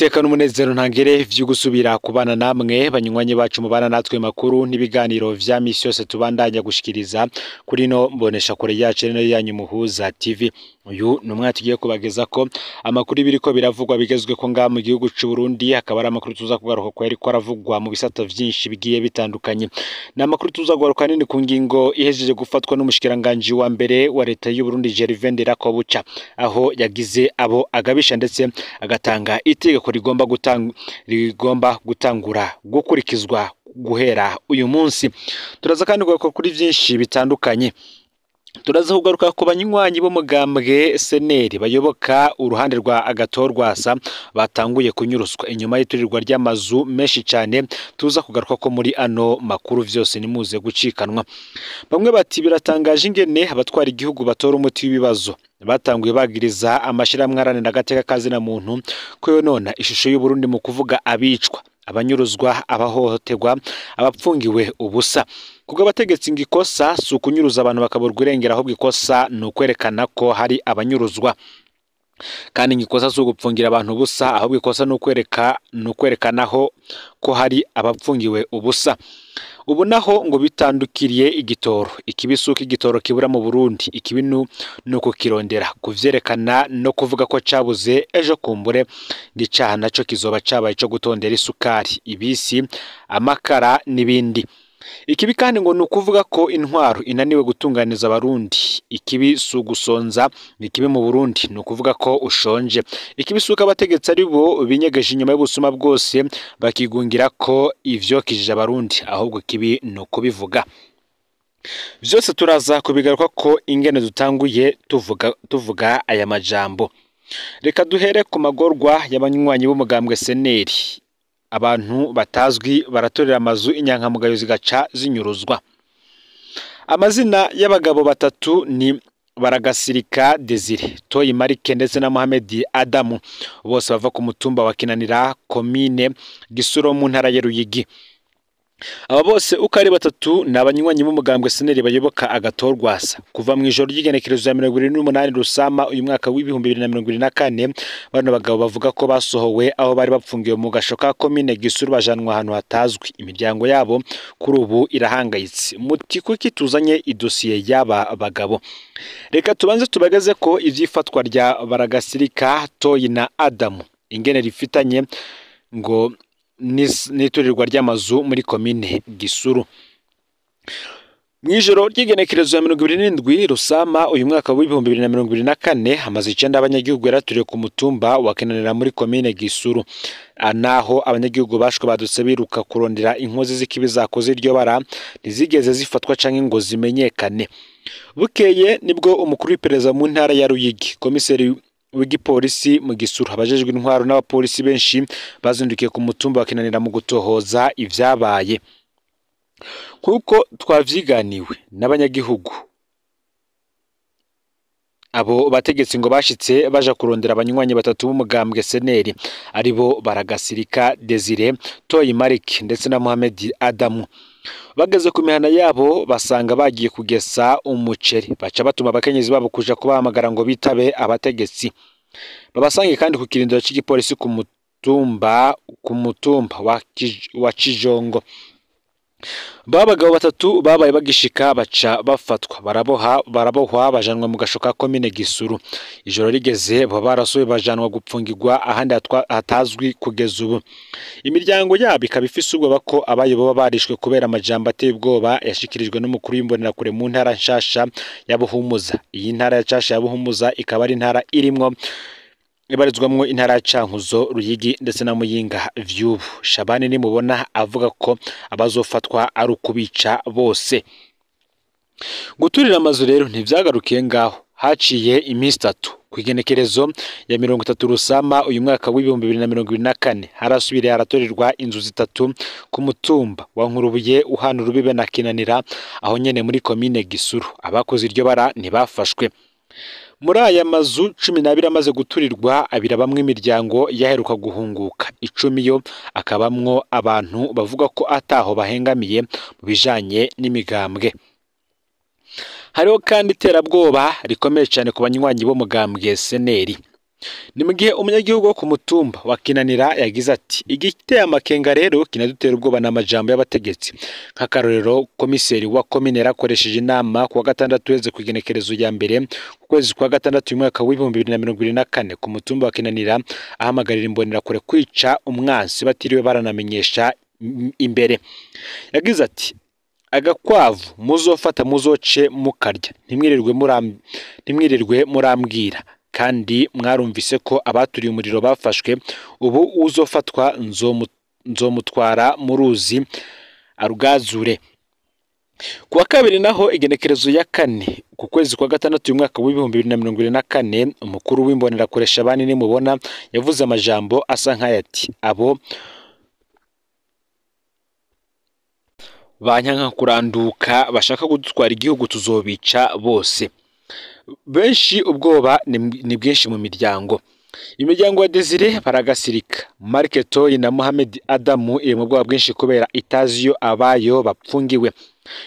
Niteka n'umunezero ntangere vyo gusubira kubana namwe banywanyi bacu mubana natwe makuru n'ibiganiro vya misi yose tubandanya gushikiriza kuri no mbonesha kure yacu no yanyu Muhuza TV. Uyu ni umwanya tugiye kubageza ko amakuru biriko biravugwa bigezwe ko ngaha mu gihugu c'u Burundi, akaba ari amakuru tuza kugaruka ko yariko aravugwa mu bisata vyinshi bigiye bitandukanye. Ni amakuru tuza kugaruka nini ku ngingo ihejeje gufatwa n'umushikiranganji wa mbere wa leta y'u Burundi Gervais Ndirakobuca, aho yagize abo agabisha ndetse agatanga itegeko rigomba gutangura gukurikizwa guhera uyu munsi. Turaza kandi kugaruka kuri vyinshi bitandukanye. Turaza kugaruka ku banywanyi b'umugambwe SNL bayoboka uruhande rwa Agathon Rwasa batanguye kunyuruswa inyuma y'iturirwa ry'amazu menshi cyane. Tuza kugaruka ko muri ano makuru vyose nimuze gucikanwa. Bamwe bati biratangaje ingene abatwara igihugu batora umuti w'ibibazo. Batanguye bagiriza amashirahamwe aharanira agateka kazina muntu ko yonona ishusho y'u Burundi mu kuvuga abicwa, abanyuruzwa, abahohoterwa, abapfungiwe ubusa. Kubwo abategetsi ngo ikosa si ukunyuruza abantu bakaburwa irengero, ahubwo ikosa ni ukwerekana ko hari abanyuruzwa. Kandi ngo ikosa si ugupfungira abantu ubusa, ahubwo ikosa ni ukwerekanaho ko hari abapfungiwe ubusa. Ubu naho ngo bitandukiriye igitoro. Ikibi si uko igitoro kibura mu Burundi, ikibi ni ukukirondera, kuvyerekana no kuvuga ko cabuze ejo kumbure ngicaha naco kizoba cabaye co gutondera isukari, ibisi, amakara n'ibindi. Ikibi kandi ngo ni ukuvuga ko intwaro inaniwe gutunganiza abarundi. Ikibi si ugusonza, ikibi mu Burundi ni ukuvuga ko ushonje. Ikibi si uko abategetsi ari bo binyegeje inyuma y'ubusuma bwose bakigungira ko ivyo kijije abarundi, ahubwo ikibi ni ukubivuga. Vyose turaza kubigaruka ko ingene dutanguye tuvuga aya majambo. Reka duhere ku magorwa y'abanywanyi b'umugambwe SNL. Abantu batazwi baratorera amazu inyankamugayo zigaca zinyuruzwa. Amazina y'abagabo batatu ni Baragasirika Desire, Toyi Marike ndetse na Mohamed Adamu, bose bava ku mutumba wa Kinanira, komine Gisuro mu ntara ya Ruyigi. Aba bose uko ari batatu ni abanywanyi b'umugambwe SNL bayoboka Agathon Rwasa. Kuva mu ijoro ry'igenekerezo ya 28 Rusama uyu mwaka w'2024, bano bagabo bavuga ko basohowe aho bari bapfungiwe mu gasho ka komine Gisuru bajanwa ahantu hatazwi. Imiryango yabo kuri ubu irahangayitse. Muti kuki tuzanye idosiye y'aba bagabo? Reka tubanze tubageze ko ivyifatwa rya Baragasirika, Toyi na Adamu ingene rifitanye ngo n'iturirwa ry'amazu muri komine Gisuru. Mw'ijoro ry'igenekerezo ya 27 Rusama uyu mwaka w'2024, amazu 9 abanyagihugu yaraturiye ku mutumba wa Kinanira muri komine Gisuru. Naho abanyagihugu bashwe badutse biruka kurondera inkozi z'ikibi zakoze iryo bara, ntizigeze zifatwa canke ngo zimenyekane. Bukeye nibwo umukuru w'iperereza mu ntara ya Ruyigi, komiseri w'igipolisi mu Gisuru, abajejwe intwaro n'abapolisi benshi bazindukiye ku mutumba wa Kinanira mu gutohoza ivyabaye. Kuko twavyiganiwe n'abanyagihugu, abo bategetsi ngo bashitse baja kurondera abanywanyi batatu b'umugambwe SNL, aribo Baragasirika Desire, Toyi Marik ndetse na Mohamed Adamu. Bageze ku mihana yabo basanga bagiye kugesa umuceri, baca batuma abakenyezi babo kuja kubahamagara ngo bitabe abategetsi. Babasange kandi ku kirindiro c'igipolisi ku mutumba wa Cijongo. Ba bagabo batatu babaye bagishika baca bafatwa, barabohwa bajanwa mu gasho ka komine Gisuru. Ijoro rigeze baba barasuye bajanwa gupfungirwa ahandi hatazwi kugeza ubu. Imiryango yabo ikaba ifise ubwoba ko abayo baba barishwe kubera amajambo ateye ubwoba yashikirijwe n'umukuru w'imbonerakure mu ntara nshasha ya Buhumuza. Iyi ntara ya nshasha ya Buhumuza ikaba ari intara irimwo ibarizwamwo intara ya Cankuzo, Ruyigi ndetse na Muyinga vy'ubu. Shabani nimubona avuga ko abazofatwa ari ukubica bose. Guturira amazu rero ntivyagarukiye ngaho, haciye iminsi itatu kw'igenekerezo ya 30 Rusama uyu mwaka w'2024, harasubiriye haratorirwa inzu zitatu ku mutumba wa Nkurubuye uhana urubibe na Kinanira, aho nyene muri komine Gisuru. Abakoze iryo bara ntibafashwe. Muri aya mazu 12 amaze guturirwa, abiri abamwe imiryango yaheruka guhunguka, 10 yo akabamwo abantu bavuga ko ataho bahengamiye mu bijanye n'imigambwe. Hariho kandi iterabwoba rikomeye cyane ku banywanyi b'umugambwe SNL. Ni mu gihe umunyagihugu wo ku mutumba wa Kinanira yagize ati: "Igiteye amakenga rero kinadutera ubwoba n'amajambo y'abategetsi. Nk'akarorero, komiseri wa komine yarakoresheje inama ku wa gatandatu uheze, ku igenekerezo ya mbere ku kwezi kwa gatandatu uyu mwaka w'2024, ku mutumba wa Kinanira, ahamagarira imbonerakure kwica umwansi batiriwe baranamenyesha imbere. Yagize ati: Agakwavu muzofata muzoce mukarya, ntimwirirwe murambwira. Kandi mwarumvise ko abaturiye umuriro bafashwe. Ubu uzofatwa nzomutwara mu ruzi arugazure." Ku wa kabiri naho, igenekerezo ya kane ku kwezi kwa gatandatu uyu mwaka w'2024, umukuru w'imbonerakure Shabani Nimubona yavuze amajambo asa nk'aya, ati: "Abo banyanka kuranduka bashaka kudutwara igihugu tuzobica bose." Benshi ubwoba ni bwinshi mu miryango. Imiryango ya Desire Baragasirika, Mark Toyi na Mohamed Adamu iri mu bwoba bwinshi kubera itazi iyo abayo bapfungiwe.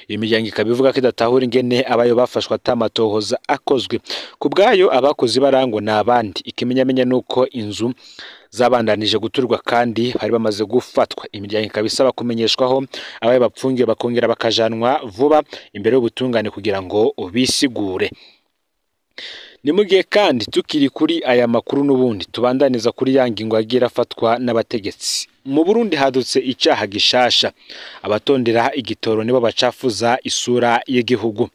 Iyo miryango ikaba ivuga ko idatahura ingene abayo bafashwe atamatohoza akozwe. Ku bwayo, abakoze ibarangwa ni abandi. Ikimenyamenya ni uko inzu zabandanije guturwa kandi bari bamaze gufatwa. Imiryango ikaba isaba kumenyeshwaho abayo bapfungiwe, bakongera bakajanwa vuba imbere y'ubutungane kugira ngo bisigure. Ni mu gihe kandi tukiri kuri aya makuru n'ubundi tubandaniza kuri ya ngingo yagiye irafatwa n'abategetsi. Mu Burundi hadutse icaha gishasha: abatondera igitoro nibo bacafuza isura y'igihugu.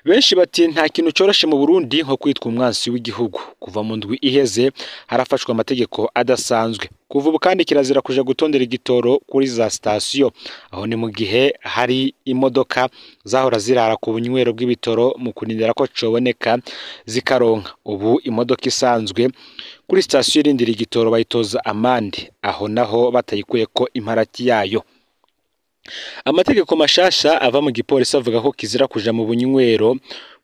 Benshi bati nta kintu coroshe mu Burundi nko kwitwa umwansi w'igihugu. Kuva mu ndwi iheze harafashwe amategeko adasanzwe. Kuva ubu kandi kirazira kuja gutondera igitoro kuri za sitasiyo. Aho ni mu gihe hari imodoka zahora zirara ku bunywero bw'ibitoro mu kurindira ko coboneka zikaronka. Ubu imodoka isanzwe kuri sitasiyo irindira igitoro bayitoza amande, aho naho batayikuyeko imparati yayo. Amategeko mashasha ava mu gipolisi avuga ko kizira kuja mu bunywero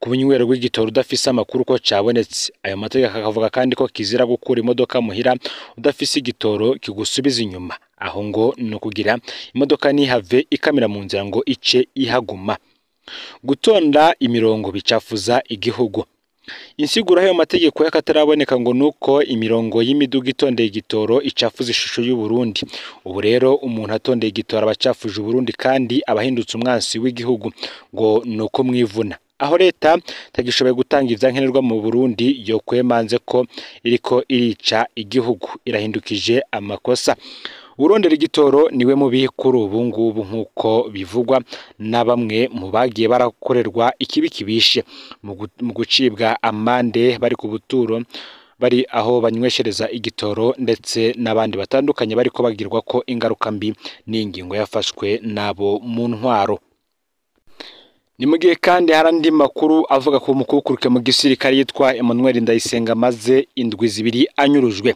ku bunywero bw'igitoro udafise amakuru ko cabonetse. Ayo mategeko akavuga kandi ko kizira gukura imodoka muhira udafise igitoro kigusubiza inyuma. Aho ngo ni ukugira imodoka ntihave ikamira mu nzira ngo ice ihaguma. Gutonda imirongo bicafuza igihugu. Insiguro y'ayo mategeko y'akataraboneka ngo nuko imirongo y'imiduga itondeye igitoro icafuza ishusho y'u Burundi. Ubu rero umuntu atondeye igitoro aba acafuje Uburundi kandi aba ahindutse umwansi w'igihugu, ngo nuko mwivuna. Aho leta itagishoboye gutanga ivyankenerwa mu Burundi, yo kwemanze ko iriko irica igihugu, irahindukije amakosa. Urondera igitoro niwe mubi kuri ubu ngubu, nk'uko bivugwa na bamwe mu bagiye barakorerwa ikibi kibishe mu gucibwa amande bari ku buturo, bari aho banyweshereza igitoro, ndetse n'abandi batandukanye bariko bagirwa ko ingaruka mbi n'ingingo yafashwe nabo mu ntwaro. Ni mu gihe kandi hari andi makuru avuga ko umukukuruke mu gisirikare yitwa Emmanuel Ndayisenga amaze indwi 2 anyurujwe.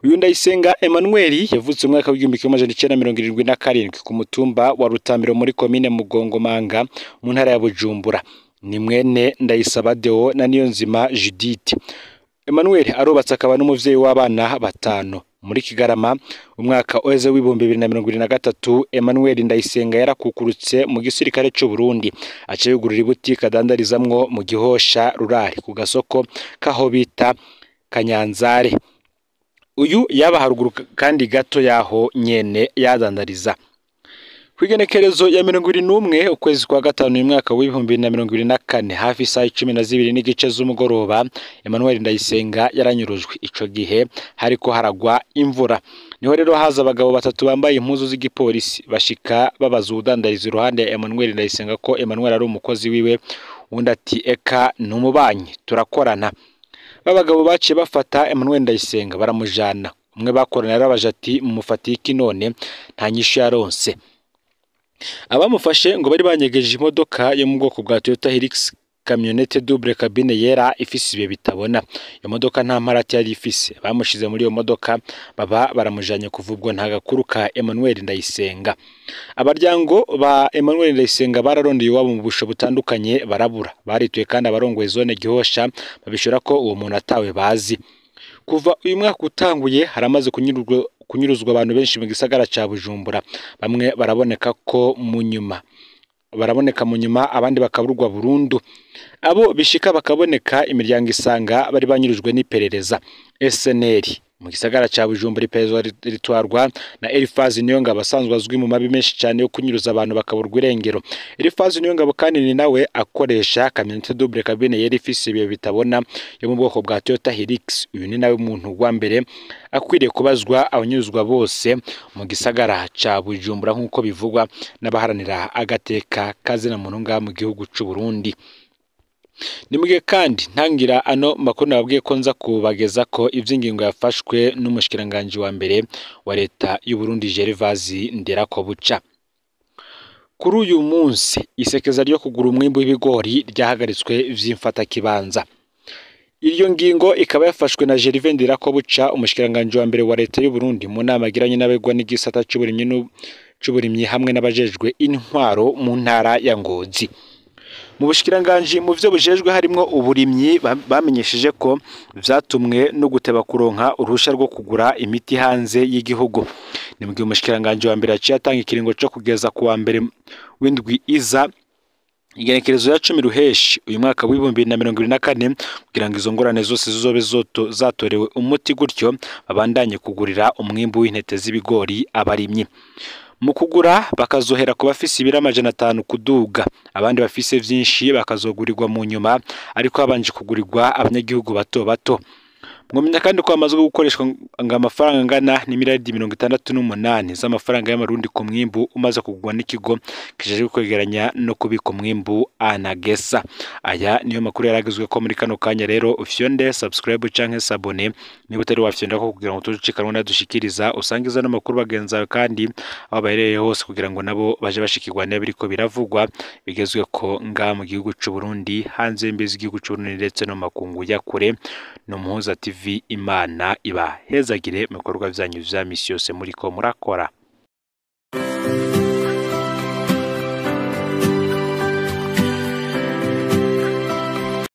Uyu Ndayisenga Emmanuel yavutse mu mwaka w'1977 ku mutumba wa Rutambiro muri komine Mugongomanga mu ntara ya Bujumbura. Ni mwene Ndayisaba Deo na Niyonzima Judith. Emmanuel arubatse akaba n'umuvyeyi w'abana 5. Muri Kigarama umwaka uheze w'2023, Emmanuel Ndayisenga yarakukurutse mu gisirikare c'u Burundi, aca yugurura ibutike adandarizamwo mu Gihosha rurari ku gasoko kaho bita Kanyanzare. Uyu yaba haruguru kandi gato yaho nyene yadandariza. Kw'igenekerezo ya 21 ukwezi kwa gatanu uyu mwaka w'2024, hafi isaha 12:15 z'umugoroba, Emmanuel Ndayisenga yaranyurujwe. Ico gihe hariko haragwa imvura. Niho rero haza abagabo 3 bambaye impuzu z'igipolisi, bashika babaza uwudandariza iruhande ya Emmanuel Ndayisenga ko Emmanuel ari umukozi wiwe. Undi ati: "Eka ni umubanyi turakorana." Babagabo baciye bafata Emmanuel Ndayisenga baramujana. Umwe bakorana yarabaje ati: "Mumufatiye iki none?" Nta nyishu yaronse. Abamufashe ngo bari banyegeje imodoka yo mu bwoko bwa Toyota Hilux kamyonete double cabine yera ifise ibiyo bitabona. Iyo modoka nta mparati yari ifise. Bamushize muri iyo modoka baba baramujanye. Kuva ubwo nta gakuru ka Emmanuel Ndayisenga. Abaryango ba Emmanuel Ndayisenga bararondeye iwabo mu busho butandukanye barabura. Barituye kandi abarongoye zone Gihosha babishura ko uwo muntu atawe bazi. Kuva uyu mwaka utanguye haramaze kunyuruzwa abantu benshi mu gisagara ca Bujumbura. Bamwe baraboneka ko mu nyuma baraboneka mu nyuma, abandi bakaburwa burundu. Abo bishika bakaboneka, imiryango isanga bari banyurujwe n'iperereza. SNL mu gisagara ca Bujumbura, iperereza ritwarwa na Elifazi Niyongabo, asanzwe azwi mu mabi menshi cyane yo kunyuruza abantu bakaburwa irengero. Elifazi Niyongabo kandi ni nawe akoresha kamyonete double cabine yari ifise ibiyo bitabona yo mu bwoko bwa Toyota Hilux. Uyu ni nawe muntu wa mbere akwiriye kubazwa abanyuzwa bose mu gisagara ca Bujumbura, nk'uko bivugwa n'abaharanira agateka kazina muntu ngaha mu gihugu c'u Burundi. Ni mugihe kandi ntangira ano makuru nababwiye ko nza kubageza ko ivy'ingingo yafashwe n'umushikiranganji wa mbere wa leta y'u Burundi Gervase Nderakobuca. Kuri uyu munsi isekeza ryo kugura umwimbu w'ibigori ryahagaritswe vy'imfatakibanza. Iyo ngingo ikaba yafashwe na Gervais Nderakobuca, umushikiranganji wa mbere wa leta y'u Burundi, mu nama agiranye n'abegwa n'igisata c'uburimyi hamwe n'abajejwe intwaro mu ntara ya Ngozi. Mu bushikiranganji mu vyo bujejwe harimwo uburimyi, bamenyesheje ko vyatumwe no guteba kuronka uruhusha rwo kugura imiti hanze y'igihugu. Ni mu gihe umushikiranganji wa mbere yaciye atanga ikiringo co kugeza ku wa mbere w'indwi iza, igenekerezo ya 10 Ruheshi uyu mwaka w'2024, kugira ngo izo ngorane zose zizobe zatorewe umuti, gutyo babandanye kugurira umwimbu w'intete z'ibigori abarimyi. Mu kugura bakazohera ku bafise ibiro 500 kuduga, abandi bafise vyinshi bakazogurirwa mu nyuma, ariko habanje kugurirwa abanyagihugu bato bato. Mwomenya kandi ko hamaze gukoreshwa ngo amafaranga angana n'imiliyaridi 68 z'amafaranga y'amarundi ku mwimbu umaze kugurwa n'ikigo kijejwe kwegeranya no kubika umwimbu Anagesa. Aya niyo makuru yaragezwe ko muri kano kanya. Rero ufyonde subscribe canke s'abonner niba utari wafyonda ko, kugira ngo tucikanwe nadushikiriza, usangiza no makuru bagenzi bawe kandi aho baherereye hose, kugira ngo nabo baje bashikirwa n'ibiriko biravugwa bigezwe ko nga mu gihugu c'u Burundi, hanze y'imbizi z'igihugu c'u Burundi ndetse no makungu ya kure. No Muhuza TV, Imana ibahezagire mu bikorwa vyanyu vya misi yose muriko murakora.